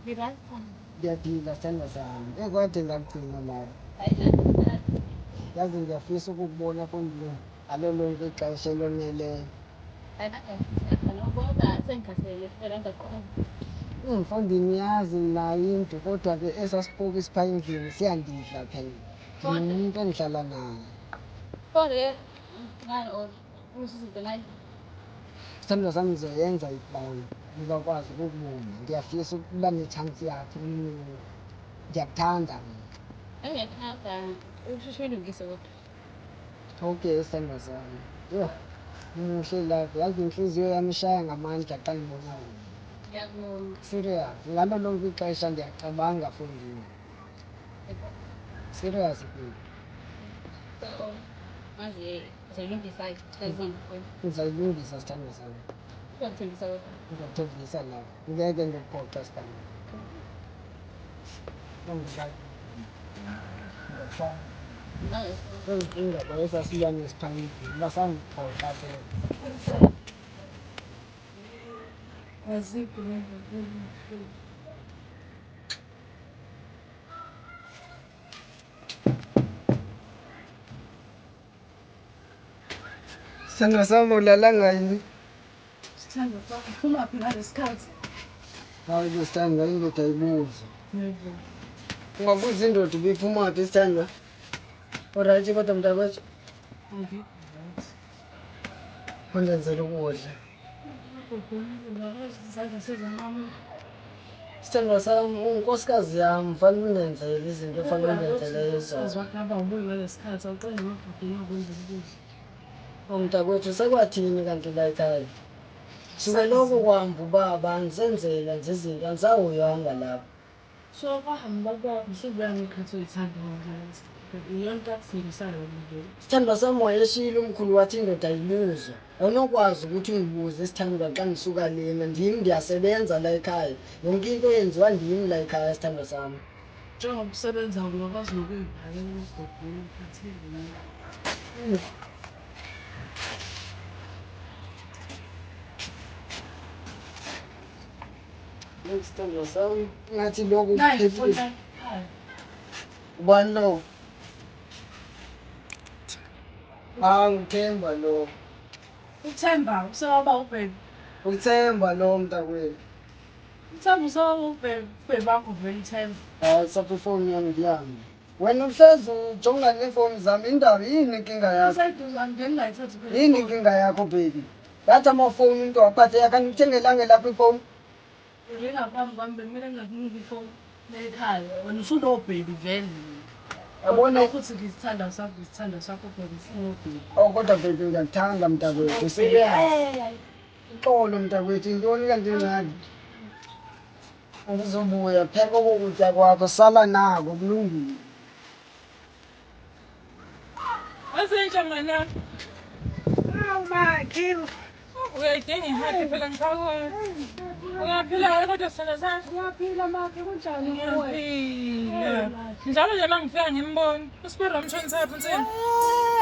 Ngi-right. Ngiyaphila sithandwa sami. Eyi kwade ngakugcina mama. Yazi ngiyafisa ukukubona mfondini ngalo lonke ixesha eloneleyo. Mfondini uyazi nginayo indlu kodwa ke esaa sipoki sipha endlini siyandidla phela. Ndinomuntu endihlala naye. Sithandwa sami ngizoyenza iplani ngizokwazi ukukubona. Ngiyafisa ukuba ne-chance yakho ngiyakuthanda mina. Engiyakuthanda usheshe uyilungise kodwa. Okay sithandwa sami. Yho, muhle love yazi inhliziyo yami ishaya ngamandla xa ngibona wena. Ngiyabonga. Serious, ngalo lonke ixesha ndiyacabanga mfondini. Serious baby. So, manje uzoyilungisa-ke Ngizayilungisa sithandwa sami. Uyakuthembisa kodwa. Ngiyakuthembisa love. Ngeke ngikuphoxe sithandwa. Indaba yesasilwane esiphambili basangiphoxa phela. Azikho. Sithandwa sami ulalanga yini? Sithandwa sami, uphumaphi ngalesi khathi? Hayi bo sithandwa, indoda ayibuzi. Ungabuza indoda ubiphumaphi sithandwa? U-right kodwa mntakwethu? Undenzela ukudla. Izandla sezamama. Sithandwa sami, unkosikazi yami, fanele ungenzele izinto ofanele ungenzele zona. Wakho ubuye ngalesi khathi, awuqale ngabhubhe ngakwenza ukudla. Oh mntakwethu, sekwathini kanti la ekhaya? Suke lokhu kwamba ubaba angisenzela nje izinto, angisahoywanga lapho. So kwahamba ubaba usubuya ngekhathi oyithanda ngokudlala. Iyona into akufundisayo yona le. Sithandwa sami wayeshilo umkhulu wathi indoda ayibuzwa. Awunokwazi ukuthi ungibuze sithandwa xa ngisuka lena. Ndim ndiyasebenza la ekhaya. Yonke into yenziwa ndim la ekhaya sithandwa sami. Njengoba usebenza uyakwazi nokuyibhalela umgobhini uphathele. Sithandwa sami, ngathi lokhu Nayi kuphephile. ifoni ekhaya. Ubani lo? Ah, nguThemba lo. Uthemba usewaba ubhebe. UThemba lo mntakwethu. Uthemba usewaba ubhebe. Ubhebe wakho vele uThemba. Hayi, sapha ifoni yami ngiyami. Wena uhlezi ujonga neefoni zami, indaba yini inkinga yakho? Useduze ngingayithathi phela. Yini inkinga yakho baby? Yathi amafoni umuntu waphathe yakhe angikuthengelanga lapho ifoni. Uringa phambi kwami bekumele ngingakuniki ifoni ekhaya. Wena usunobhebi vele. Yabona ukuthi ngisithanda sakho ngisithanda sakho baby usunobhebi. Oh kodwa baby ngiyakuthanda mntakwethu. Serious. Uxolo mntakwethu, yintoni kanti ingxaki? Angizobuya pheka okokutya kwakho sala nako kulungile. Wazenja mngani. Awu makhi. Uyayidinga i-hug phela ngisakuwe. Uyaphila kodwa sithando sami. Ngiyaphila makhi kunjani kuwe? Ngiyaphila. Njalo nje uma ngifika ngimbona. Usibona umshonisa phi Nsimbi?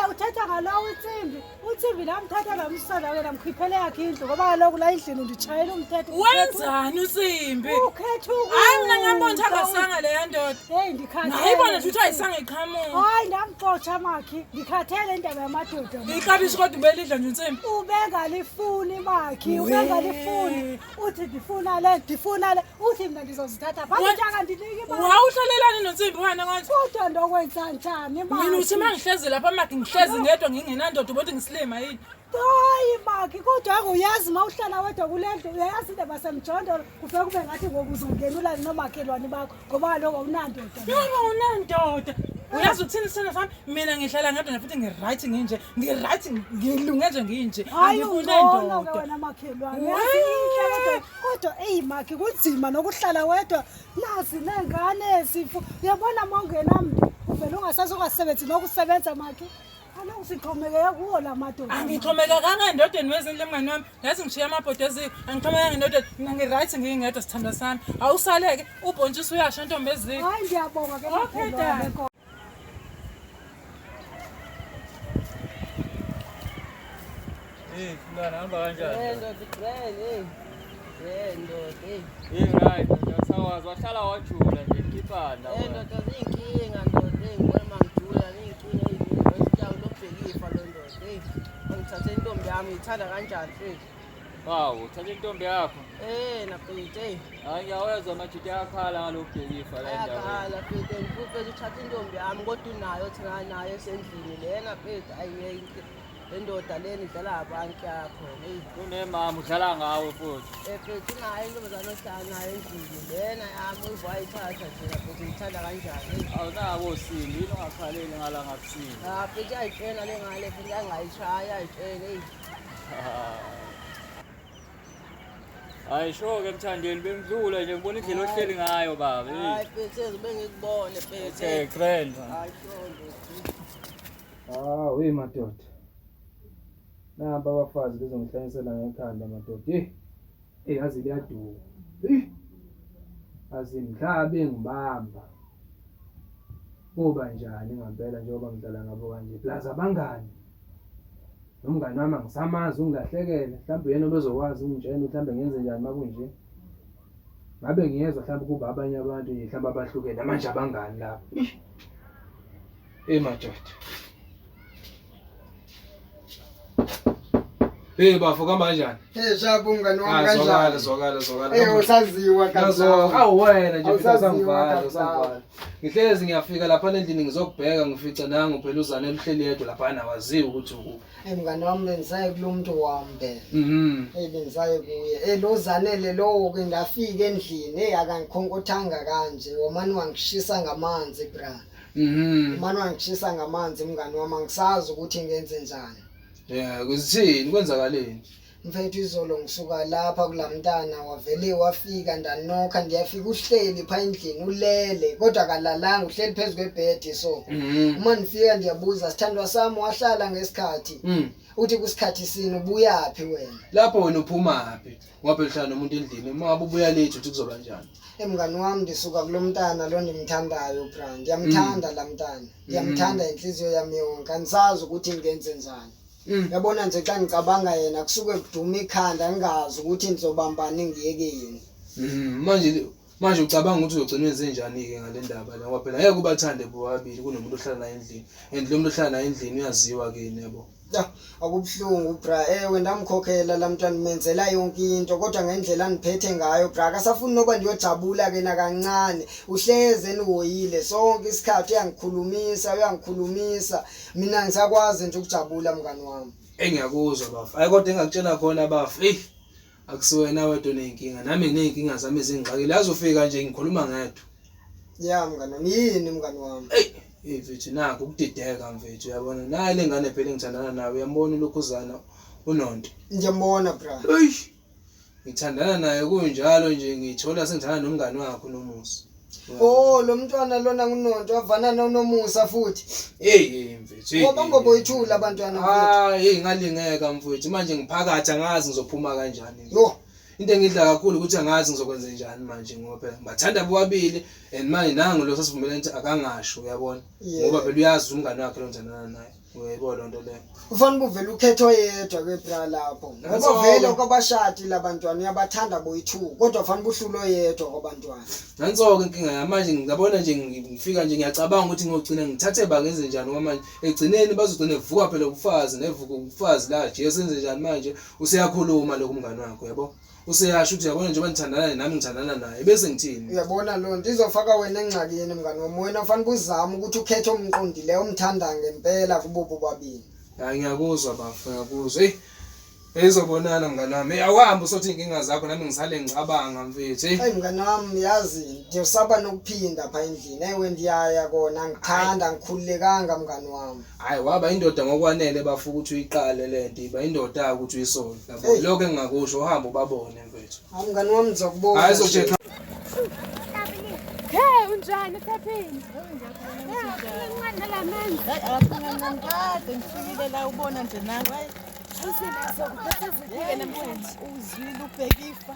Eh, uthetha ngalowo uNsimbi. UNsimbi lamthatha lamsa la lamkhiphele yakhe indlu ngoba kaloku la endlini nditshayela umthetho. Wenzani uNsimbi? Ukhetha Hayi mina ngambona ukuthi akasanga leya ndoda. Hey ndikhathele. Ngayibona nje ukuthi ayisanga iqhamuka. Hayi ndamxotsha makhi. Ndikhathele indaba yamadoda. Makhi. Iklabishi kodwa ubelidla nje uNsimbi. Ubengalifuni makhi, ubengalifuni. Uthi ndifuna le, ndifuna le. Uthi mina ndizozithatha. Phambi Wa- nje akandiniki imali. Wawuhlalelani noNsimbi wena konje? Kodwa ndokwenza njani makhi? Mina uthi uma ngihlezi lapha maki ngihlezi ngedwa ngingenandoda ubothi ngisilima yini? Hayi makhi kodwa uyazi uma uhlala wedwa kule ndlu uyayazi indaba semjondolo kufike kube ngathi ngoku uzongena ulale nomakhelwane bakho ngoba kaloku awunandoda. Noma unandoda. Uyazi ukuthini sithando sami? Mina ngihlala ngedwa futhi ngi-right nginje. Ngi-right ngilunge nje nginje. Hayi Angifune ungcono ke ndoda. wena makhelwane. Uyazi inhle kodwa kodwa eyi makhi kunzima nokuhlala wedwa nazi ney'ngane zifo. Uyabona uma ungenamntu uvele ungasazi ungasebenzi nokusebenza makhi. Kaloku sixhomekeke kuwo la madoda. Angixhomekekanga endodeni wezindlu mngani wami. Yazi ngishiya amabhodo eziko. Angixhomekanga endodeni. Mina ngi-right ngingedwa sithandwa sami. Awusaleke ubhontshisi uyasha ntombi eziko. Hayi ndiyabonga ke Okay, makhelwane. dad. Hey, mntwana hamba kanjani? Eh, ndoda igcwele, hey. Eh ndoda, hey. Hey right, ndoda sawazi wahlala wajula nje khiphana. Eh ndoda ziyinkinga ndoda, hey ngibona mangijula ziyinkinga eziningi. Esitawu lokubheka ifa lo ndoda, hey. Ngithathe intombi yami ngithanda kanjani mfethu? Hawu, uthathe intombi yakho. Eh na mfethu, hey. Hayi ngiyawezwa amajita ayakhala ngalokubheka ifa la endaweni. Ayakhala mfethu, mfethu uthatha intombi yami kodwa unayo thina nayo esendlini lena mfethu ayiyeke. Le ndoda lena idlala abantu yakho, hey. Kunemama udlala ngawe futhi. Eh mfethu unayo intombazane ohlala nayo endlini lena yami uyivayithatha nje mfethu ngithanda kanjani? Hey. Awunabo usindi, yini ungakhaleli ngala ngakusindi. Ah mfethu ayitshela le ngale mfethu angayishaya ayitshele hey. Hayi sho ke Mthandeni bengidlula nje ngibona indlela ohleli ngayo baba. Hey. Hayi mfethu bengikubone mfethu. Okay, grand. Hayi sho ndoda. Ah, we madoda. Naba abafazi bezongihlanyisela ngekhanda madoda. Hey. Hey, yazi liyaduka. Hey. Azimhlabe ngibamba. Kuba njani ngempela njengoba ngidlala ngabo kanje? Plus abangani. Nomngani wami angisamazi ungilahlekele. Mhlawumbe uyena obezokwazi ungitshela mhlawumbe ngenze njani makunje. Ngabe ngiyezwa mhlawumbe kuba abanye abantu nje mhlawumbe abahlukene manje abangani lapha. Hey madoda. Hey bafo kamba kanjani? Hey shabu mngani wami Ah, zwakala kanjani? zwakala zwakala. Eh usaziwa Nazo kanjani? awu wena nje mfethu Awusaziwa asangivala kahle. asangivala. Ngihlezi ngiyafika lapha endlini ngizokubheka ngifica nangu phela uzanele uhleli yedwa lapha nawaziwa ukuthi ukuphi. Hey mngani wami bengisaye kulo muntu wami phela. Mhm. Hey bengisaye kuye. Eh lo Zanele lowo ke ngafika endlini hey akangikhonkothanga kanje. Wamani wangishisa ngamanzi bra. Mhm. Umane wangishisa ngamanzi mngani wami angisazi ukuthi ngenze njani. Yeah, kuzithini kwenzakaleni? Mfethu izolo ngisuka lapha kulamntana wavele wafika ndanokha ndiyafika uhleli pha endlini ulele kodwa akalalanga uhleli phezu kwebhedi so Mhm. uma ndifika ndiyabuza sithandwa sami wahlala ngesikhathi uthi kusikhathi sini ubuyaphi wena Lapho wena uphumaphi? Ngoba phela uhlala nomuntu endlini uma ngabe ubuya late uthi kuzoba njani? emngani wami ndisuka kulo mntana lo ndimthandayo bra ndiyamthanda laa mntana ndiyamthanda intliziyo yami yonke andisazi ukuthi ngenze njani yabona nje xa ndicabanga yena kusuke kuduma ikhanda ngingazi ukuthi ndizobambani ngiyekeni Mhm. Manje manje ucabanga ukuthi uzogcina wenze njani ke ngale ndaba le ngoba phela ngeke ubathande bobabili kunomuntu ohlala naye endlini and lo muntu ohlala naye endlini uyaziwa kini yabo. Ya, akubuhlungu bra ewe ndamkhokhela laa mntwana ndimenzela yonke into kodwa ngendlela andiphethe ngayo bra akasafuni noba ndiyojabula ke nakancane uhleze endihoyile sonke isikhathi uyangikhulumisa uyangikhulumisa mina ngisakwazi nje ukujabula mngani wami Engiyakuzwa bafu. Hayi kodwa engakutshela khona bafu. Ey akusiwena wedwa oneyinkinga nami ngineyinkinga zami ezingixakile. Yazi ufika nje ngikhuluma ngedwa. ya mngani wami yini mngani wami Ey hey mfethu nakho ukudideka mfethu uyabona. Nayi le ngane phela engithandana nayo uyambona ulokhuzana unonto. ndiyambona bra Eish. Ngithandana naye kunjalo nje ngithola sengithandana nomngani wakhe uNomusa. Oh lo mntwana lona ngunonto wavana nonomusa futhi Hey hey mfethu. hey, ngoba hey, ngoboyithula abantwana mfethu Ah, hey ngalingeka mfethu. Manje ngiphakathi angazi ngizophuma kanjani. Yo. Into engidla kakhulu ukuthi angazi ngizokwenza njani manje ngoba phela ngibathanda bobabili and manje nangu lo sasivumelene ukuthi akangasho uyabona. Yeah. Ngoba phela uyazi umngani wakhe lo ngithandana naye. Uyayibona loo nto leyo. Ufanele uvele ukhetho yedwa ke bra lapho ngoba Nanso-ke. vele kwabashadi labantwana uyabathanda boyi-two kodwa fanele uhlule oyedwa kwabantwana Nanso-ke inkinga yami manje ngiyabona nje ngifika nje ngiyacabanga ukuthi ngiyogcina ngithathe ba ngenze njani ngoba manje egcineni bazogcina evuka phela ubufazi nevuka ubufazi la Jesu enze njani manje useyakhuluma lokho umngani wakho yabo useyasho ukuthi uyabona njengoba ngithandana nami ngithandana naye bese ngithini uyabona loo nto izofaka wena engxakini mngani wami wena ufanele uzame ukuthi ukhethe omqondileyo omthanda ngempela kubo bobabili hayi ngiyakuzwa bafo ngiyakuzwa eyi Ezobonana mngani wami. Hey awuhambe usothi inkinga zakho nami ngisale ngicabanga mfethu. Hey Eyi mngani wami yazi ndiyosaba nokuphinda pha endlini ewe ndiyaya kona ngithanda ngikhululekanga mngani wami Hayi waba indoda ngokwanele bafo ukuthi uyiqale lento iba indoda ukuthi uyisole. Yabo Hey. lokho engingakusho uhambe ubabone mfethu. Hayi mngani wami ngizokubona Hayi sokutshela Hey unjani Thaphini? Ngincane nalamanzi. Kade ngifikile la ubona nje nawe. Hayi, Uzile namhlanje. Uzwile ubheka ifa.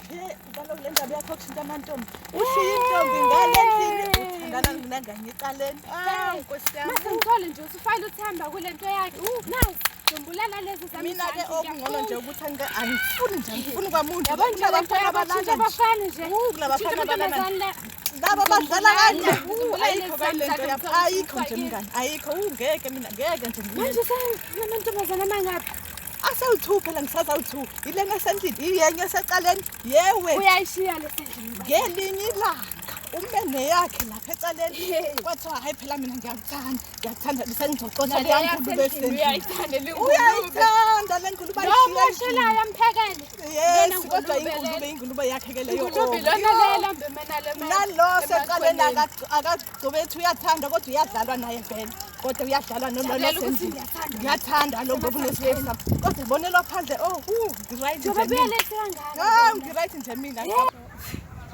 Hey, kaloku le ndaba yakho kushintsha amantombi. Ushiya intombi ngale ndlini uthandana nanganye ecaleni. Ah, Nkosi yami. Mase ngithole nje usufayile uthemba kule nto yakhe. Nazi. Ngibulala lezi zami. Mina ke okungcono nje ukuthi angifuni nje angifuni kwamuntu. Yabo nje Kulabafana abalana nje. abafana nje. Kulabafana abalana. abalana. Laba badlala kanje. Ngibulala Ayikho lezi le nto zami yabo. Ayikho nje mngani. Ayikho ngeke mina ngeke nje. Manje senamantombazana amangaphi? Asewu-two phela ngisazawu-two. Ilena esendlini, iyenye esecaleni. Yewe. Uyayishiya lesendlini. Ngelinye ilanga ume neyakhe lapha ecaleni kwathiwa hayi phela mina ngiyakuthanda ngiyakuthanda sengizoxosha leya ngulube esendlini uyayithanda le ngulube Lo moshelayo amphekele. yes kodwa ingulube ingulube yakhe ke leyo Ingulube lona lela mbemenale. nalo secaleni akagcobethi uyathanda kodwa uyadlalwa naye vele kodwa uyadlalwa Jabulela ukuthi nolosendlini ngiyathanda. ngiyathanda lo ngoba unesiwefu sami kodwa bonelwa phandle oh ngi-right nje Ngoba mina. buyalethe kangaka. Hayi ngi-right nje mina.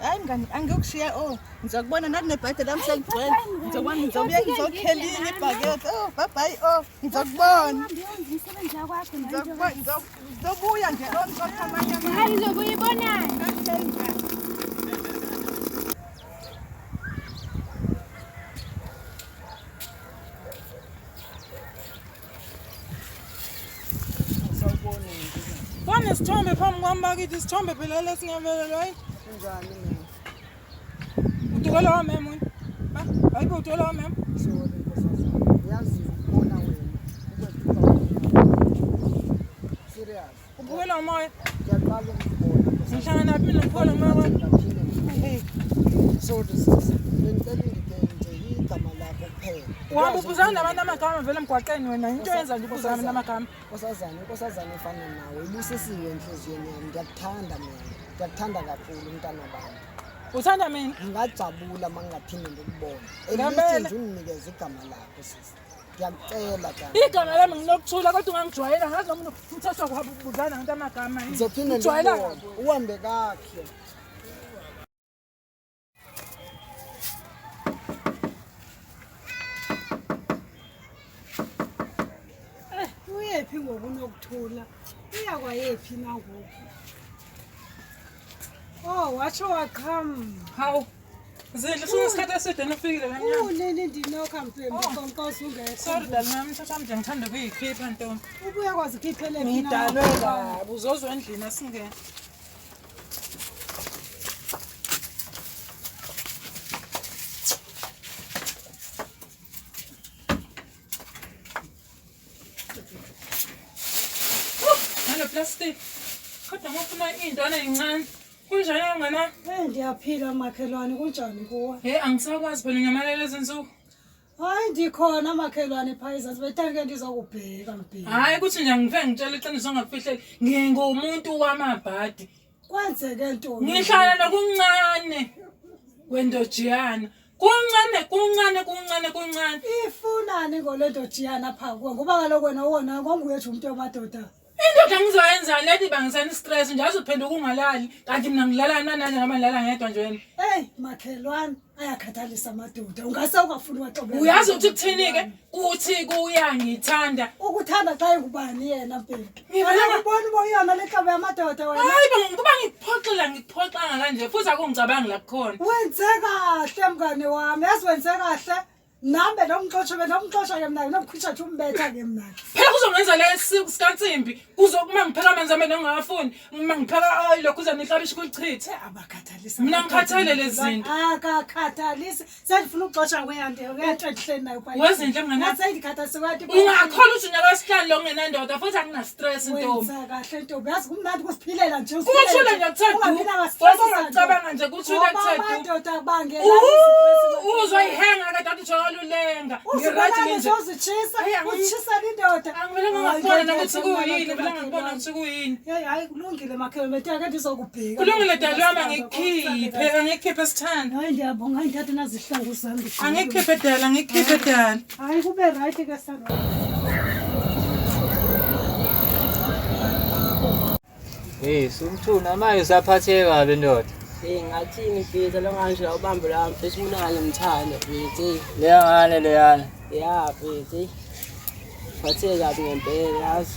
Hayi mngani angiyokushiya oh ngizokubona nathi nebhayide lami seligcwele. Ngizokubona ngizobuya ngizokhelinye ibhakede. Oh bye bye oh ngizokubona. Umsebenzi wakho Ngizokubona ngizobuya nje oh ngizokha amanye ama. Hayi uzokuyibonani. Kwanesithombe phambi kwami bakithi isithombe phela lesingavelelwa hayi. Kunjani mina? Udokela wami mem. Hayi bo udokela wami mem. Sorry nkosazana. Uyazi ukubona wena ukwethuka wena. Serious. Ubukela umoya. Ngiyaqala ukukubona. nkosazana. Ngihlangana phi mina ngiphola umoya wami. Ngaphinde ngikubone. Sorry sisi. Bengicela ungiphe nje igama lakho kuphela. Uhamba ubuzana nabantu amagama vele emgwaqeni wena. Into yenza nje ubuzana nabantu amagama. Nkosazana, inkosazana efana nawe ibusisiwe enhliziyweni yami. Ngiyakuthanda mina. Ngiyakuthanda kakhulu mntana wabantu. Uthanda mina? Ngingajabula uma ngingaphinde ngikubone. At Ngempela. least nje unginikeze igama lakho sisi. Ngiyakucela dada. Igama lami nginokuthula kodwa ungangijwayela ngazi noma uthathwa kuhamba ubuzana nabantu amagama. yini. Ngizophinde Ngijwayela ngikubone. Uhambe kakuhle. Uyephi ngoku unokuthula? Uya kwayephi na ngoku? Oh, watsho waqham. Hawu. Zinhle sunesikhathi eside nofikile la mnyama. Unini ndinokha mpembe Oh. konkosi ungekho. Sorry dali mami, mthatha mje ngithanda ukuyikhipha ntombi. Ubuye kwazi ukhiphele phi na? Ngidalwe kabi, uzozwa endlini asingene. Nalo plastic. Kodwa ngifuna intwana ezincane. Kunjani mngani? Eh, ndiyaphila makhelwane, kunjani kuwe? Hey, angisakwazi phela unyamalele izinsuku. Hayi ndikhona makhelwane phaa ezantsi bethande ke ndizokubheka mbheki. Hayi kuthi nje angifike ngitshela iqiniso ongakufihleli. Ngingumuntu wamabhadi. Kwenzeke ntoni? Ngihlala nokuncane kwendojiyana. Kuncane, kuncane, kuncane, kuncane. Ifunani ngole ndojiyana phaa kuwe ngoba kaloku wena wona ngonguye nje umntu wamadoda. Indoda ngizoyenza leti bangisana stress nje azophenduka ungalali kanti mina ngilala nananje ngoba ngilala ngedwa nje wena. Eyi makhelwane ayakhathalisa amadoda ungase ungafuni waxolela. Uyazi ukuthi kuthini ke? Kuthi kuyangithanda. Ukuthanda xa engubani yena mpembe. Ngivele- Ngibona uba uyona le hlobo yamadoda wena. Hayi bo ngoba ngikuphoxela ngikuphoxanga kanje futhi akungicabangi la kukhona. Wenze kahle mngane wami, yazi wenze kahle. Nami benomxosha benomxosha ke mna nomkhwitsha nje umbetha ke mna. Phela kuzongenza le sikansimbi kuzokuma ngipheka amanzi ami engingawafuni uma ngipheka ayi lokhu uze nihlabishi kulichithe. Abakhathalisi. Mina ngikhathele lezi zinto. Akakhathalisi. Sendifuna ukuxosha kweyanto kuyanto endihleli nayo phaa. Wezinhle mngani wami. Sendikhathalise kweyanto. Ungakholwa ukuthi unyaka wesihlanu lo ungenandoda futhi akuna stress ntombi. Wenza kahle ntombi. Yazi kumnandi kusiphilela nje. Kuthule nje kuthe du. Ungabi nama-stress Ngoba ungacabanga nje kuthule Ngoba kuthe du. amadoda akubangela Uzwa ihenga kade athi utholakala ulenga. Ngirathi Uzibulale nje. uzitshisa, Hayi, uzitshisela indoda. Angivele ngingakubona nokuthi kuyini, vele ngingakubona ukuthi kuyini. Hey, hayi kulungile makhelwane, bethe ke ndizokubheka. Kulungile dali wami angikukhiphe, angikukhiphe sithanda. Hayi ndiyabonga, hayi ndithathe nazi izihlangu zami. ndigqoke. Angikukhiphe dali, angikukhiphe dali. Hayi kube right ke sithando. Hey, sumthuna manje usaphatheka kabi ndoda. Hey ngathini mfethu lo nganje la ubambe la mfethu mina ngangimthanda mfethu. Leya ngane leyana. Ya mfethu. Phatheke kabi ngempela yazi.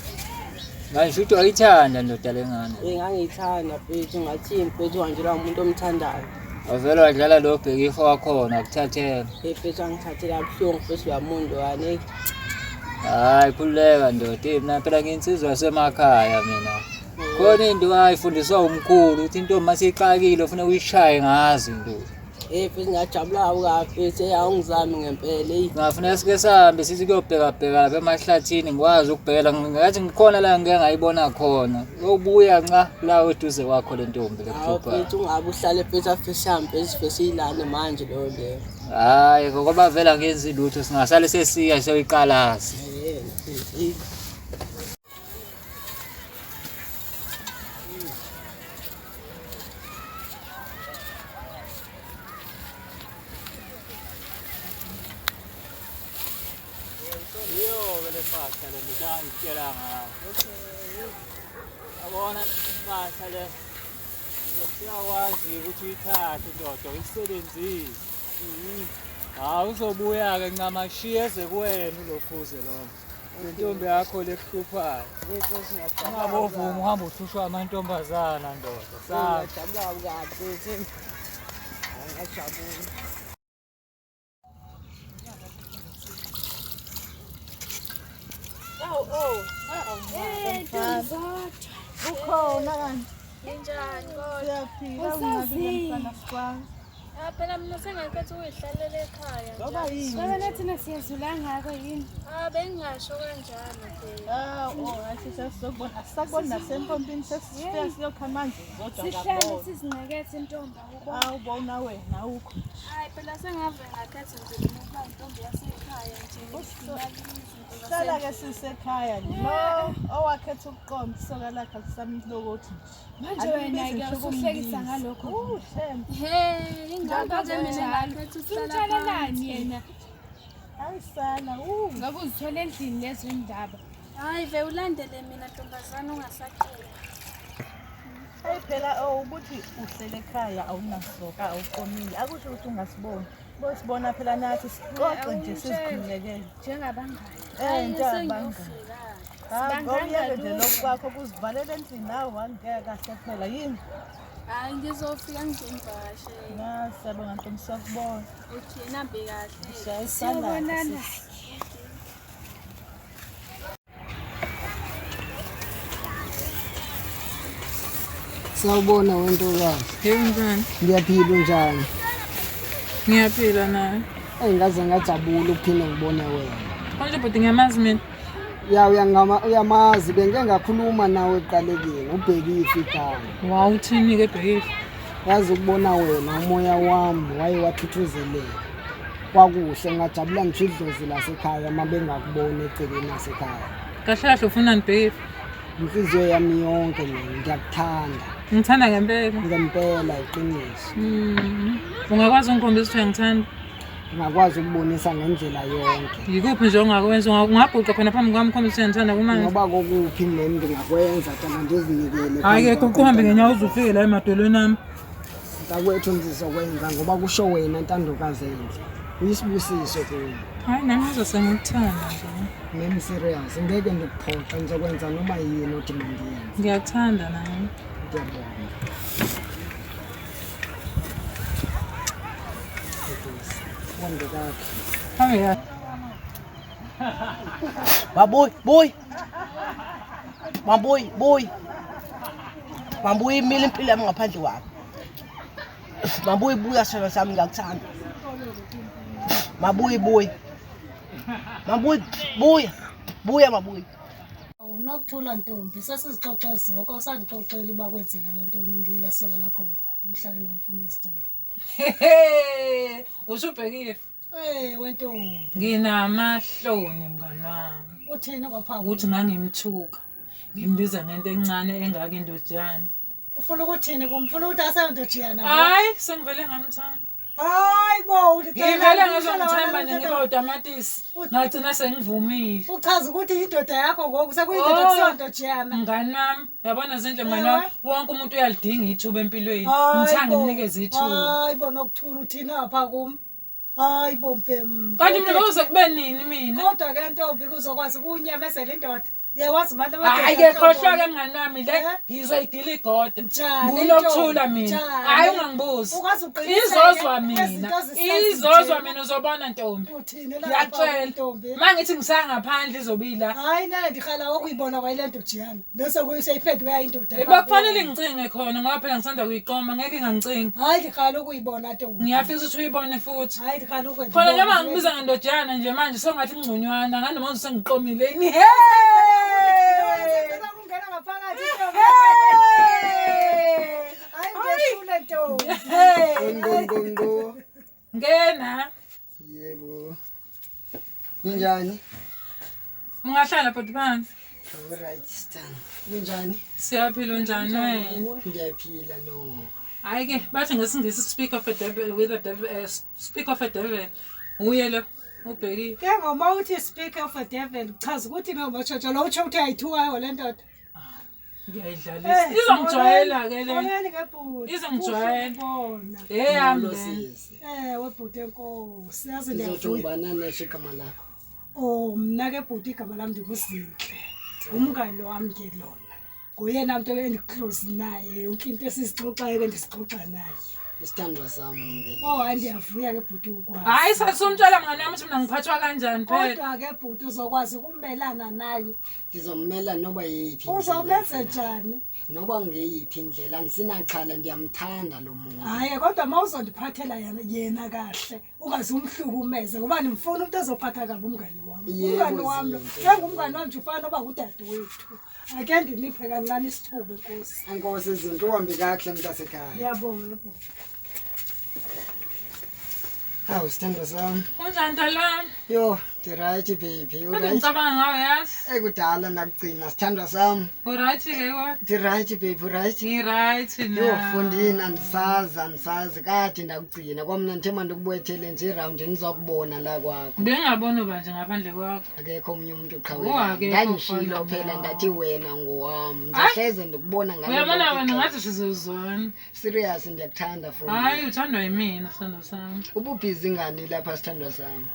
Manje shuthi wayithanda ndoda le ngane. Hey ngangiyithanda mfethu ngathini mfethu hanjelwa umuntu omthandayo. Wavele wadlala lo bhekifo wakhona akuthathela. Hey mfethu angithathela kabuhlungu mfethu lo muntu wani. Hayi khululeka ndoda, eh, mina phela ngiyinsizwa yasemakhaya mina. Khona into ayifundiswa umkhulu ukuthi intombi masixakile ufuna uyishaye ngazo into. Eh mfethu ngiyajabula kabi mfethu hey awungizami ngempela eyi. Ngafuneka sike sihambe sithi kuyobheka bheka lapha emahlathini ngikwazi ukubhekela ngathi ngikhona la ngike ngayibona khona. Uyobuya nca la eduze kwakho le ntombi Hawu lekuhluphayo. mfethu ungabe uhlale mfethu afike sihambe sifike siyilane manje leyo leyo. Hayi ngoba vele angenzi lutho singasale sesiya siyoyiqalaza. Eh mfethu eyi. Iyo-ke le mpahla le ndoda angikutshela ngayo. Yabona impahla le usiyakwazi ukuthi uyithathe ndoda uyisebenzise. Hawu uzobuya-ke ncamashiye eze kuwena ulokhuze lona. Le ntombi yakho lekuhluphayo. Ungabovuma uhambe uhlushwa amantombazana ndoda. Sabe. Ngiyajabula kabi mfethu. Ngiyajabula. Ukhona kanti Ninjani kodwa? siyaphila ungabi mfana sikwazi. Ah, phela mina sengakhetha ukuyihlalela ekhaya nje. Ngoba yini? Wena thina siyazula ngako yini? Ah, bengingasho kanjalo phela. Ah, oh, athi sesizokubona. Asisakuboni nasempompini sesifika siyokha amanzi zodwa Sihlale ngabona. sizinakethe ntombi awubona. Awu bona wena awukho. Hayi phela sengave ngakhetha nje mina ukuba intombi yasekhaya nje. Ngimali izinto Hlala ke sisekhaya lo owakhetha ukuqonda isoka lakhe alisamlokothi nje. Manje wena ke usuhlekisa ngalokho. Uh, shame. Hey, ingakho ke mina ngakhetha ukuhlala Umtshalelani yena? Ayisala. Uh. Ngoba uzithola endlini lezo indaba. Hayi ve ulandele mina ntombazana ungasaqeli. Hayi phela oh ukuthi uhlele ekhaya awunasoka awuqomile. Akusho ukuthi ungasiboni. Bosibona phela nathi sixoxe nje sizikhululekele. Njengabangani. Eh njengabangani. Sengiyofika. Hayi ngomyeke nje lokhu kwakho kuzivalela endlini nawe wangeke kahle phela yini? Hayi ngizofika ngizomvakashela. Na siyabonga ntombi siyakubona. Okay, nambe kahle. Siyabonana. Sawubona wentokazi. Yebo mfana, Ngiyaphila unjani? ngiyaphila nawe. Eyi ngaze ngajabula ukuphinde ngibone wena. Manje bhuti ngiyamazi mina. Ya uyangama uyamazi bengike ngakhuluma nawe ekuqalekeni ubhekifi igama. Wawuthini-ke bhekifi? Yazi ukubona wena umoya wami waye wathuthuzeleka. Kwakuhle ngajabula ngisho idlozi lasekhaya uma bengakuboni egcekeni lasekhaya. Kahle kahle ufunani bhekifi? Inhliziyo yami yonke mina ngiyakuthanda. Ngithanda ngempela. Ngempela iqiniso. Mm. Ungakwazi ungikhombisa ukuthi uyangithanda? Ngingakwazi ukubonisa ngendlela yonke. Yikuphi nje ongakwenza? Ungaguqa khona phambi kwami ukhombisa ukuthi uyangithanda kumanje? Ngoba kokuphi nami ngingakwenza tana ndizinikele. Hhayi-ke guqa uhambe ngenyawo uze ufike la emadolweni ami. Mntakwethu ngizokwenza ngoba kusho wena ntandokazi enhle. Uyisibusiso kuyo. Hhayi nami ngizose ngikuthanda nje. Nami serious ngeke ndikuphoxe ngizokwenza noma yini othi mandiyenze. Ngiyakuthanda nami. Ngiyabonga. Uhambe kahle. Hambe kahle. Mabuyi, buyi. Mabuyi, buyi. Mabuyi imile impilo yami ngaphandle kwakho. Mabuyi buya sithando sami ngiyakuthanda. Mabuyi buyi. Mabuyi buya. Buya mabuyi. Unokuthula ntombi sesizixoxe zonke usandixoxela uba kwenzeka la ntoni ngila soka lakho uhlale naphuma ezitolo. Hehe, usho ubhekifi. Eh wentombi Nginamahloni mngani wami. uthini kwapha Ukuthi ngangimthuka. Ngimbiza ngento encane engaka indojana. Ufuna ukuthini kum? Ufuna ukuthi aseyondojiyana? Hayi, sengivele ngamthanda. Hayi bo, Ngivele ngazongithemba nje ngiba utamatisi. Ngagcina sengivumile. Uchaza ukuthi indoda yakho ngoku sekuyindoda Oh. kuseyondojiyana. Mngani wami, yabona zinhle mngani wami, wonke umuntu uyalidinga ithuba empilweni. Hayi Ngithanda bo. ngimnikeze ithuba. Hayi bo nokuthula uthini apha kum? Hayi bo mbhem. Kanti mina bekuze kube nini mina? Kodwa ke ntombi kuzokwazi ukunyamezela indoda. Uyawazi abantu amadoda Hayi ke ahlobona. khohlwa ke mngani wami le ngizoyidila igode. Njani, Ngunokuthula ntombi? mina. Njani? Hayi ungangibuzi. Ukwazi uqiniseke Izozwa mina. izinto zisenze Izozwa njena. mina uzobona ntombi. Uthini la Ngiyakutshela. ntombi? Mangithi ngisangaphandle izobila. Hayi nale ndihala okuyibona kwayile nto jiyana. Leso kuyiseyiphenduka yayindoda. Bekufanele ngicinge khona ngoba phela ngisanda kuyiqoma ngeke ngingangicingi. Hayi ndihala ukuyibona ntombi. Ngiyafisa ukuthi uyibone futhi. Hayi ndihala ukuyibona. Khona njengoba ngibiza ngendojana nje manje sengathi ngconywana nganoma nje sengiqomile yini. Kungena ngaphakathi ntombi. Hayi ngehlule ntombi. Ngo ngo ngo. Ngena. Yebo. Ninjani? Ungahlala bhuti phansi. Alright, Stan. Ninjani? Siyaphila unjani wena? Ngiyaphila no. Hayi ke bathi ngesingisi speak of a devil with a devil speak of a devil. Uye lo ubhekile. Ke ngoma uthi speak of a devil chaza ukuthi ngomatshotsho lo utsho ukuthi ayithukayo le ndoda. Ngiyayidlalisa. Izongijwayela ke le. Molweni ke bhuti. Izongijwayela. Kuhle ukubona. Eyami Molo le. sisi. Ewe bhuti enkosi. Yazi Ngizothi ndiyavuya. ngubani nesho igama lakho? Oh mna ke bhuti igama lam ndinguZinhle. Umngani wami ke lona. Nguyena mntu endiclose naye yonke into esizixoxayo ke ndisixoxa naye. Isithandwa sami ke. Oh hayi ndiyavuya ke bhuti ukwazi. Hayi sasumtshela mngani wami ukuthi mina ngiphathwa kanjani phela. Kodwa ke bhuti uzokwazi ukumelana naye. Ndizommela noba yeyiphi indlela. Uzomenze njani? Noba ngeyiphi indlela andisinaxhala ndiyamthanda lo muntu. Hayi kodwa uma uzondiphathela yena kahle ungaze umhlukumeze ngoba ndimfuna umntu ozophatha kabi umngane wami. Yebo, Umngane wami lo Zinhle. njengomngane wami nje ufana noba ngudadewethu. Ake ndiniphe kancane isithuba enkosi. Enkosi izinto uhambe kakuhle mntasekhaya. Ngiyabonga bhuti. Hawu sithandwa sami. Unjani ntalami? Yo, ndirayithi baby. Kade Uright. ngicabanga ngawe yazi. Ekudala ndakugcina sithandwa sami. Uright ke kodwa. Ndirayithi baby, uright. Ngiright na. Yho fondini andisazi andisazi kade ndakugcina kwamna ndithe mandikubethele nje irawundi ndizakubona la kwakho. Bengingaboni uba nje ngaphandle kwakho. Akekho omnye umntu Oh, qhawela. akekho Ndandishilo mfana. phela ndathi wena ngowam. Hayi. Ndizohleze ndikubona ngalo Uyabona lonke wena ixesha. ngathi sizozwana. Serious ndiyakuthanda fondini. Hayi uthandwa yimina sithandwa sami. Ububhizi ngani lapha sithandwa sami?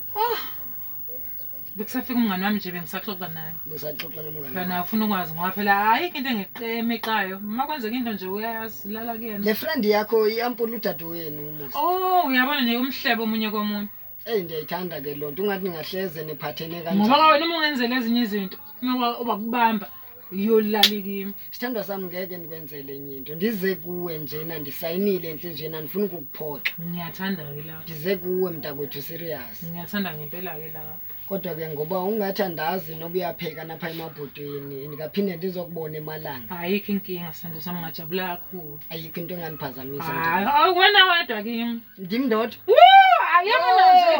Bekusafika umngani wami nje bengisaxoxa naye. Busaxoxa nomngane. Phela naye ufuna ukwazi ngoba phela ayikho into engiqemixayo. Uma kwenzeka into nje uyayazi lala kuyena. Le friend yakho iyampula udadewenu umusa. Oh uyabona nje umhlebo omunye komunye. Eyi ndiyayithanda ke loo nto ungathi ningahleze niphathene Ngoba kanjani. wena uma ungenzela ezinye izinto uma ubakubamba iyolala kimi. Sithandwa sami ngeke ndikwenzele enye into. Ndize kuwe njena ndisayinile entliziyweni andifuni ukukuphoxa. Ngiyathanda ke lapho. Ndize kuwe mntakwethu serious. Ngiyathanda ngempela ke lapho. Kodwa ke ngoba ungathi andazi noba uyapheka napha emabhodweni ndingaphinde ndizokubona emalanga. Ayikho inkinga sithandwa sami ngajabula kakhulu. Ayikho into engandiphazamisa. Hayi mntakwethu. awuwena wedwa kimi. Ndim ndodwa. Woo, ayabona nje.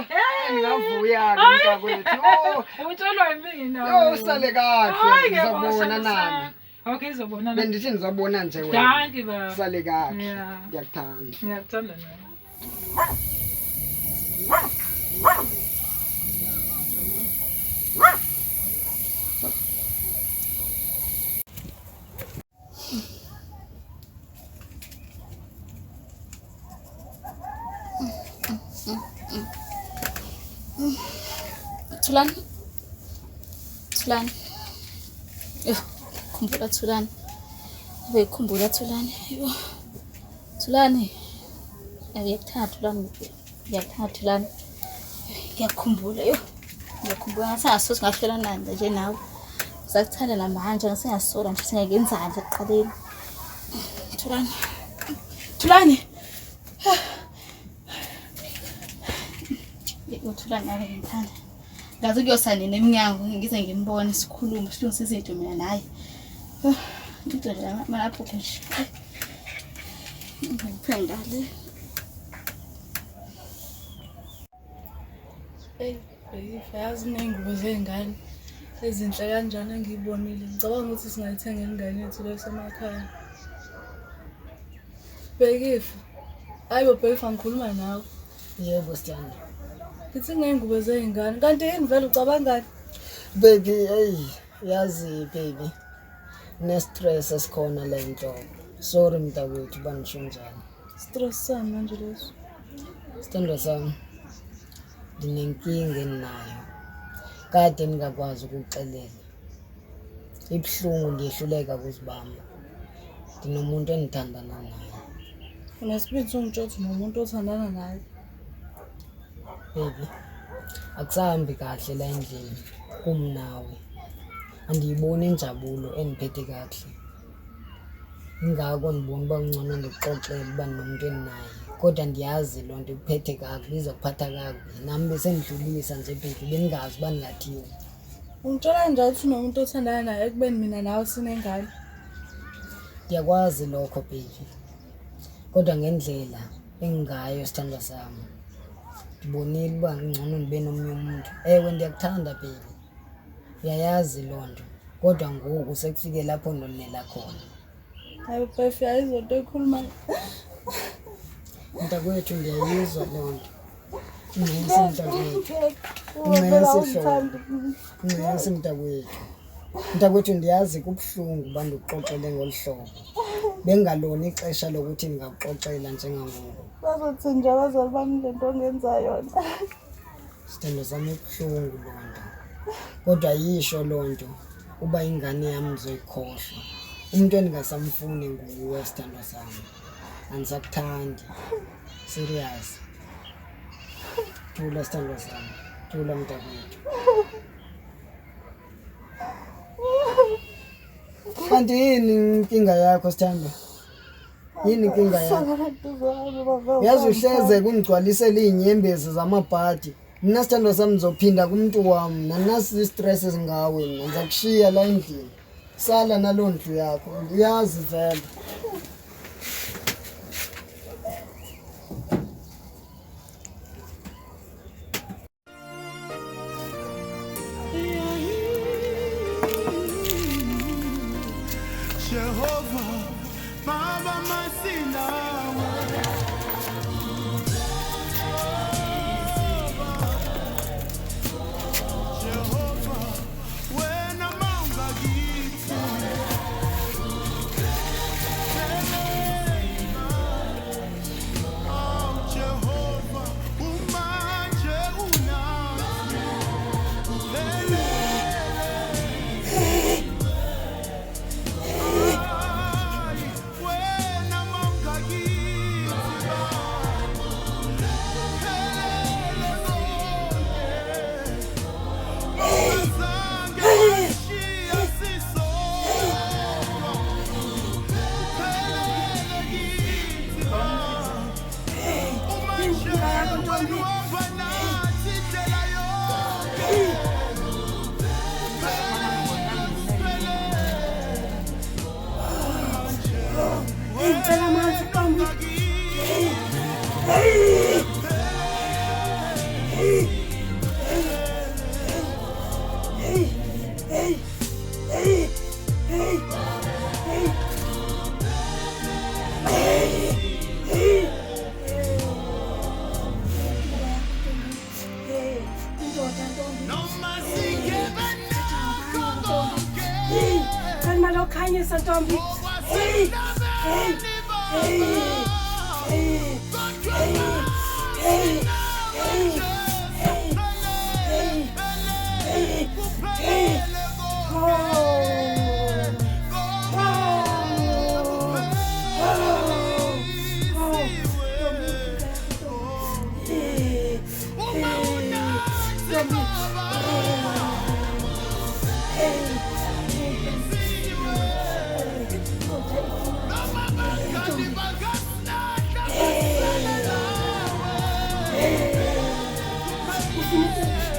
Ndingavuya ke mntakwethu. Oh, Utshelwa yimina. Yho usale kakuhle. Hayi ke Ndizobona nami. Okay izobonana. Bendithi ndizobona nje wena. Dankie baba. Usale kakuhle. Yeah. Ndiyakuthanda. Ngiyakuthanda nawe. Thulani. Thulani. Yo, khumbula Thulani. Ube khumbula Thulani. Yo. Thulani. Ngiyakuthanda Thulani. Ngiyakuthanda Thulani. Ngiyakukhumbula yo. Ngiyakhumbula ngathi ngasothi ngahlelana nje nawe. Ngisakuthanda namanje ngasengasola nje singakenzani ekuqaleni. Thulani. Thulani. Uthulani ake ngithanda. Ngaze kuyosa nini emnyango ngize ngimbone sikhulume silungise izinto mina naye. Ngicela nje amalapho nje. Ngiphendale. Eyi, Bhekifa, yazi ney'ngubo zey'ngane ezinhle kanjani engiyibonile. Ngicabanga ukuthi singayithengela ingane yethu le esemakhaya. Bhekifa, hhayi bo Bhekifa ngikhuluma nawe. Yebo sithanda. Ngithi ngey'ngubo zey'ngane, kanti yini vele ucabangani? Baby, hey, yazi baby. Ne-stress esikhona la enhloko. Sorry mntakwethu uba ngisho njalo. Stress sani manje leso? Sithandwa sami, ndinenkinga endinayo. Kade ndingakwazi ukukuxelela. Ibuhlungu ndiyehluleka kuzibamba. Ndinomuntu endithandana naye. Unesibindi songitshela ukuthi unomuntu othandana naye. Baby, akusahambi kahle la endlini kum nawe. Andiyiboni injabulo endiphethe kakuhle. Ingako ndibona uba kungcono ndikuxoxele uba ndinomntu endinaye. Kodwa ndiyazi loo nto ikuphethe kakubi, iza kuphatha kakubi. Nam besendidlulisa nje baby, bendingazi uba ndingathini. Ungitshela kanjani ukuthi unomuntu othandana naye ekubeni mina nawe sinengane? Ndiyakwazi lokho baby, kodwa ngendlela engingayo sithandwa sami, ndibonile uba ngcono ndibe nomnye umuntu. Ewe, ndiyakuthanda baby, uyayazi loo nto, kodwa ngoku sekufike lapho ndonela khona. Hayi Pefi, ayizwa into oyikhulumayo. Mntakwethu, ndiyayizwa loo nto. Ncesi mntakwethu, ncesi hlobo, ncesi mntakwethu. Mntakwethu, ndiyazi kubuhlungu uba ndikuxoxele ngolu hlobo. Bengalona ixesha lokuthi ndingakuxoxela njengangoku. Bazothini nje abazali bami le nto ongenza yona? Sithando sami, ibuhlungu loo nto, kodwa yisho loo nto uba ingane yam ndizoyikhohlwa. Umntu endingasamfuni nguwe, sithandwa sami. Andisakuthandi, serious. Thula sithandwa sami, thula mntakwethu. Kanti yini inkinga yakho sithandwa? Yini inkinga yakho? Uyazi uhleze kungigcwalisela iy'nyembezi zamabhadi. Mna sithandwa sami ngizophinda kumntu wam, nanasi i-stress ezingawe mna ndiza kushiya la endlini. Sala naloo ndlu yakho, uyazi vele. Jehova, Baba masinawe. Jehova, wena mawunga kithi. Oh Jehova, umanje unathi. Wena mawunga kithi Phelele konke. Ungazange washiya sisodwa. Uphelele kithi Baba. Uma nje wena uhamba nathi indlela yonke. Uphelele, Ngicela amanzi ntombi. Noma singebe nakho konke. Cela imali yokukhanyisa ntombi. Hey, hey, hey, hey, hey, hey, hey, hey, hey, oh.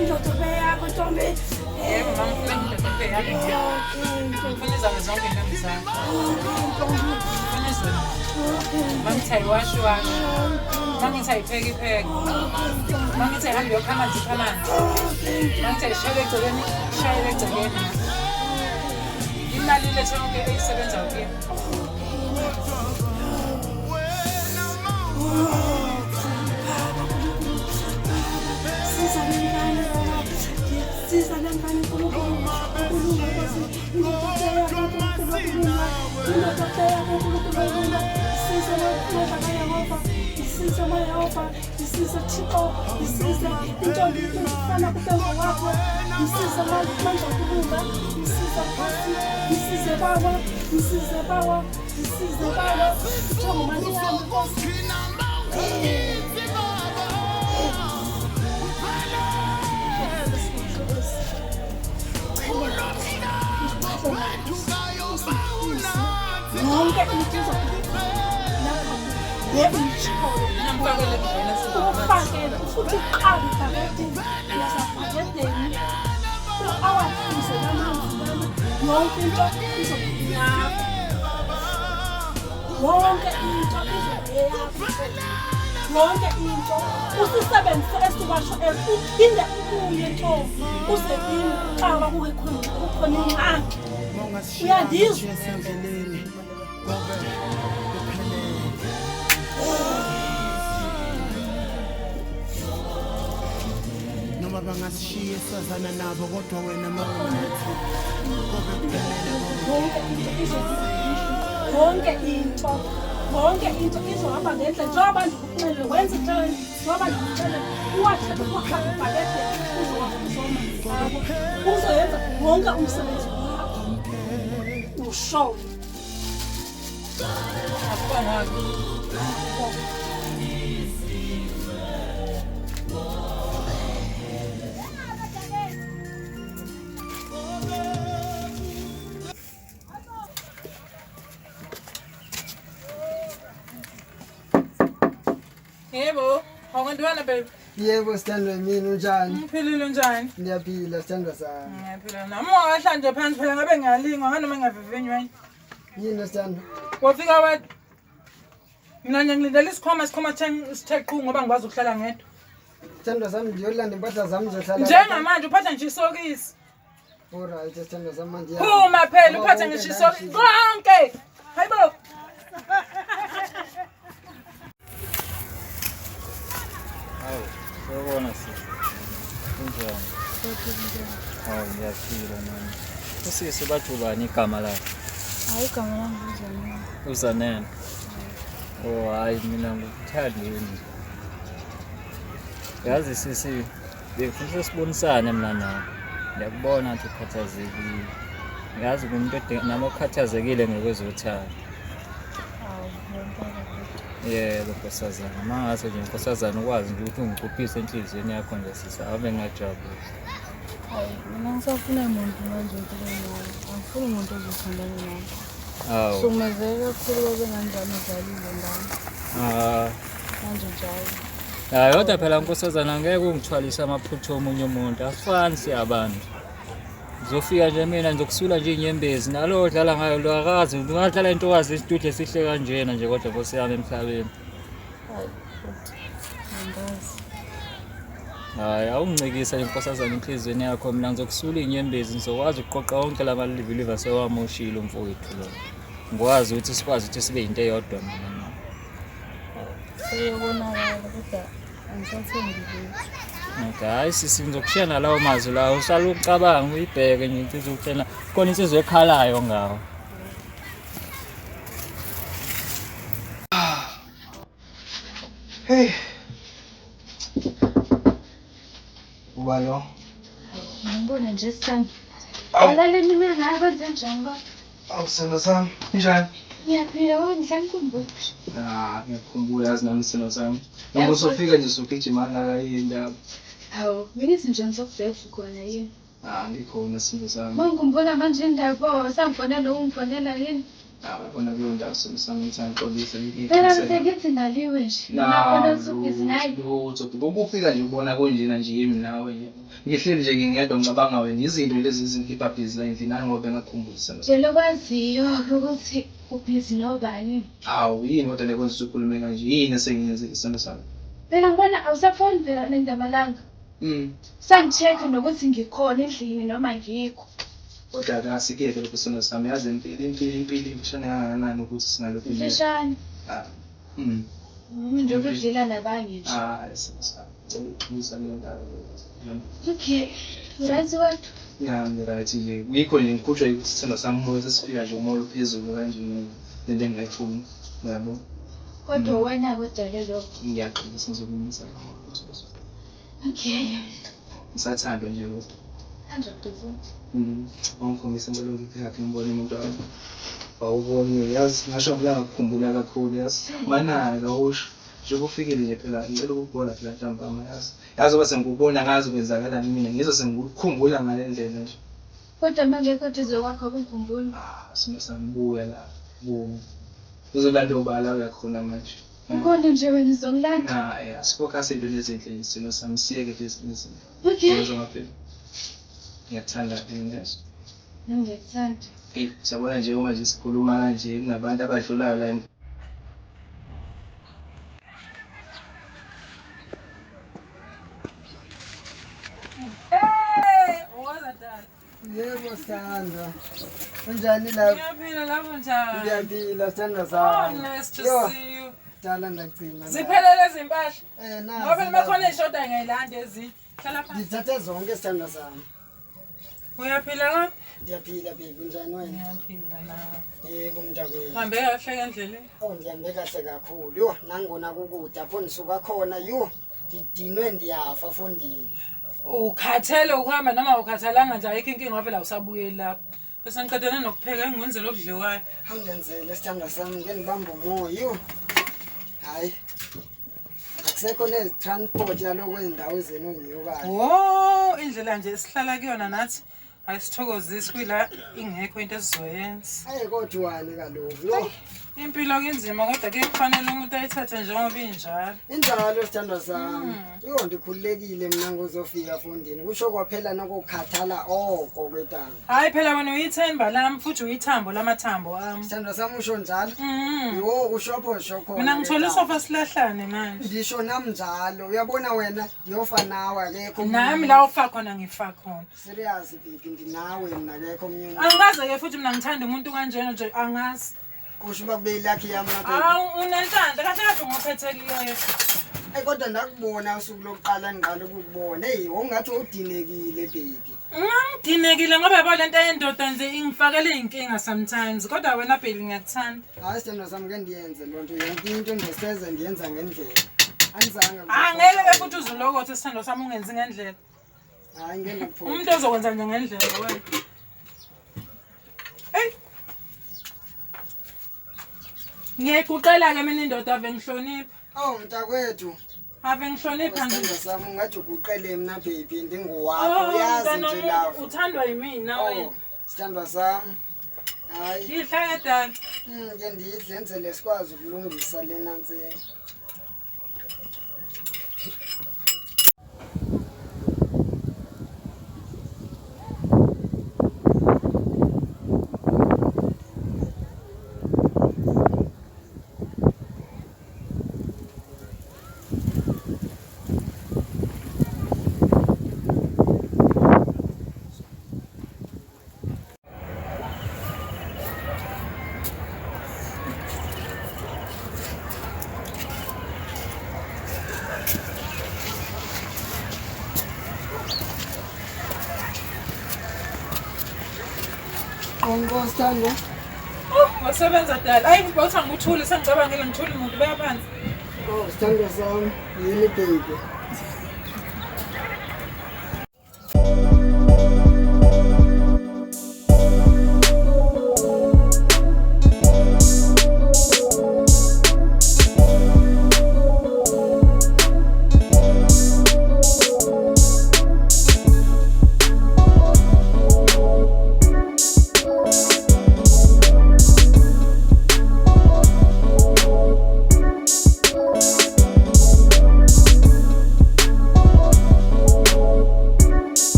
Indoda yakho ntombi. Yebo, mama, ngifuna indoda yakho. Ngifuna izame zonke intombi zakho. Ngifuna izona. Uma ngithi ayiwashi washi. Uma ngithi ayipheki ipheke. Uma ngithi ayihambe yokha amanzi ikha amanzi. Uma ngithi ayishayele egcekeni, ishayele egcekeni. Imali ilethe yonke eyisebenzayo kimi. Siza lengane baba. Siza lengane Nkulunkulu. Ukulunga Nkosi. Indoda yakho Nkulunkulu ukulunga. Indoda yakho Nkulunkulu ukulunga. Siza Mandla kaYehova. Isize Mayehova. Isize Thixo. Isize intombi umfana kube ngowakho. Isize Mandla okulunga. Isize Nkosi. Ngisize baba, ngisize baba, ngisize baba. Uthenga imali yami Nkosi. Yonke into izoba yebo ngisholo ufakele futhi uqale ibhakedeni uyasabhakedeni awaphuze lamanzi lana yonke into izoba yakho yonke into izoba eyakho yonke into usisebenzise esiwasho uphinde ubuye ntombi uze kimi xa kukhona ingxaki uyandizwa. Noma bangasishiya esazana nabo kodwa wena mawunathi kobe kuphelele yonke into izohamba ngendlela njengoba ndikuxelele wenze njengoba ndikuxelele uwathathe uwafake ibhakede uzowaphuza amanzi akho uzoyenza wonke umsebenzi wakho ushoyo. Yebo, awungantwana baby. Yebo sithandwa mina unjani? Ngiphilile unjani? Ngiyaphila sithandwa sami. Ngiyaphila nami. Ungakahla nje phansi phela ngabe ngiyalingwa nganoma ngiyavivinywa yini. Yini sithandwa? Wafika wedwa. Mina nje ngilindele isikhwama sithe qhu ngoba ngikwazi ukuhlala ngedwa. Sithandwa sami ngiyolanda impahla zami ngizohlala. Njengamanje uphatha nje isokisi. Alright sithandwa sami manje. Phuma phela uphathe ngisho isokisi konke. Hayibo. Hawu, sawubona sisi. Kunjani? Hawu, ngiyaphila nami. Usisi bathi ubani igama lakhe? Hayi igama lami uZanele. UZanele. Oh hayi mina ngikuthandile. Yazi sisi, bengifisa sibonisane mina nawe. Ngiyakubona ukuthi ukhathazekile. Ngiyazi ngumuntu nami okhathazekile ngekwezothando. Hawu, ngempela kodwa. Yebo nkosazana, uma ngase nje nkosazana ukwazi nje ukuthi ungicuphise enhliziyweni yakho nje sisi, ave ngingajabula. Hayi, mina ngisafuna umuntu manje empilweni yami. Angifuni umuntu ozothandana nami. Hawu. Hlukumezeke kakhulu babe kanjani udlalile ngami. Ah. Manje njalo. Hayi kodwa phela nkosazana ngeke ungithwalise amaphutha omunye umuntu, asifani siyabantu. Ngizofika nje mina ngizokusula nje inyembezi nalo odlala ngayo lo akazi ungadlala intokazi isitudle esihle kanjena nje kodwa nkosi yami emhlabeni. Hayi, futhi angazi. Hayi awungincikisa nje nkosazana enhliziyweni yakho mina ngizokusula inyembezi ngizokwazi ukuqoqa wonke la maliviliva asewamoshile umfowethu lo. Ngikwazi ukuthi sikwazi ukuthi sibe yinto eyodwa mina nawe. Seyobonakala kodwa angisathembi lutho. Okay, hayi sisi ngizokushiya nalawo mazwi lawo usale ucabanga uyibheke nje insizwa ukutshena khona insizwa ekhalayo ngawo. Hey. Uba lo? Ngibona nje sami. Alale mina ngabe kwenze njani kodwa? Awu sithando sami, unjani? Ngiyaphila kodwa ngisanikhumbula. Ah, ngiyakukhumbula yazi nami sithando sami. Noma usufika nje usugijima kangaka yini indaba? Hawu, ngithi nje ngizokubheka ukhona yini? Ah, ngikhona sithando sami. Mangikhumbula manje indaba usangifonela ungifonela yini? Ah, ubona kuleyo ndawo sithando sami ngithi angixolise Phela sengithi ngaliwe nje. Ngabona usubhizi naye. Lutho, ubufika nje ubona kunjena nje yimi nawe nje. Ngihleli nje ngingedwa ngicabanga wena izinto lezi ezingikhipha busy la endlini nani ngoba bengakukhumbuza sithando sami. Nje lokwaziyo ukuthi ubhizi nobani. Hawu yini kodwa le kwenza usukhulume kanje yini esengiyenzile sithando sami? Phela ngibona awusafoni phela nendaba langa. Sangi-check nokuthi ngikhona endlini noma ngikho. Kodwa ke asikuyeke lokho sithando sami yazi impilo impilo impilo imfishane kangakanani ukuthi singalokhu nje. Mfishane. Ah. Nje ukudlila nabanye nje. Hayi sithando sami. Ngicela ukuxolisa kuleyo ndaba leyo. Okay. Right kodwa. Ya ngi-right nje. Yikho nje ngikhutshwa yikuthi sithando sami umoya sesifika nje umoya uphezulu kanje lento engingayifuni. Uyabo? Kodwa wena kodwa-ke lokho. Ngiyaxolisa ngizokulungisa. Okay. Ngisathandwa nje kodwa. 100%. Wangikhombisa umalungu yakhe ngibone umuntu wami. Wawubonile yazi ngasho phela ngakukhumbula kakhulu yazi. Manaka usho. Njengoba ufikile nje phela ngicela ukukubona phela ntambama yazi. Yazi oba sengikubona ngazi kwenzakalani mina ngizwe sengikukhumbula ngale ndlela nje. Kodwa manje kodwa izokwakho ukungikhumbula. Ah, simo sami buya la. Buya. Uzolanda ubala uyakhona manje. Ukhona nje wena uzongilanda. Hayi, asifocus ey'ntweni ezinhle isimo sami siyeke lezi izinto. Okay. Uyezwa maphela. Ngiyakuthanda mina yazi. Nami ngiyakuthanda. Eyi, siyabona nje uma nje sikhuluma kanje kunabantu abadlulayo la. Hey, woza dad. Yebo sithandwa. Unjani lapho? Ngiyaphila lapho njani? Ngiyaphila sithandwa Oh, sami. nice to Yo, see you. Dala ndagcina. Ziphelele izimpahla. Eh nazi. Ngoba phela makhona ey'shodayo ngiyayilanda ezinye. Hlala phansi. Ngithathe zonke sithandwa sami. Uyaphila ka? Ndiyaphila baby, unjani wena? Ngiyaphila na. Yebo mntakwethu. Uhambe kahle endleleni. Oh ndihambe kahle kakhulu. Yo, nangona kukude apho ndisuka khona yo. Ndidinwe ndiyafa fondini. Ukhathele ukuhamba noma ukhathalanga nje ayikho inkinga ngoba phela awusabuyeli lapho. Bese ngiqedene nokupheka engikwenzela okudliwayo. Awundenzele sithandwa sami ngike ndibambe umoya. Yo. Hayi. Akusekho nezi-transport yaloko ezindawo zenu enginyukayo. Wo, indlela nje esihlala kuyona nathi ayisithokozisi kuyila ingekho into esizoyenza. Ayi kodwa kaloku. Yo. Impilo kunzima kodwa kuye kufanele umuntu ayithathe njengoba injalo. Injalo sithandwa sami. Yo ndikhululekile mina ngozofika fondini. Kusho kwaphela nokukhathala oko kwetanga. Hayi phela wena uyithemba lami futhi uyithambo lamathambo ami. Sithandwa sami usho njalo? Yo usho pho usho khona. Mina ngithola kwetanga. usofa silahlane manje. Ngisho nami njalo. Uyabona wena ndiyofa nawe akekho. omunye Nami umuntu. la ufa khona ngifa khona. Serious baby ndinawe mina akekho omunye umuntu. Angikaze ke futhi mina ngithanda umuntu kanjena nje angazi. Kusho uba kube ilakhi yami na baby. Hawu unenhlanhla kahle kahle ngophethekileyo. Eyi kodwa ndakubona usuku lokuqala ngiqala ukukubona. Eyi wawungathi udinekile baby. Ngangidinekile ngoba yabo lento yendoda nje ingifakele iy'nkinga sometimes kodwa wena baby ngiyakuthanda. Hayi sithandwa sami ke ndiyenze loo nto yonke into ndiseze ndiyenza ngendlela. Andizange Angeke ke futhi uzulokothe sithandwa sami ungenzi ngendlela. Hayi ngeke ndikuphoxe. Umuntu ozokwenza nje ngendlela wena. Eyi. Ngiyayiguqela ke mina indoda ave ngihlonipha. Oh mntakwethu. Ave ngihlonipha nje. Sithandwa sami ungathi uguqele mna baby ndingowakho Oh, uyazi mntana nje womuntu, lapho. uthandwa yimina Oh, wena. sithandwa sami. Hayi. Yidla ke dala. Ke ndiyidle enzele sikwazi ukulungisa le nantseni. Qonqo sithandwa. Oh, wasebenza dala. Hayi bawuthi angikuthule sengicabangile ngithule umuntu beka phansi. Oh sithandwa sami yini baby.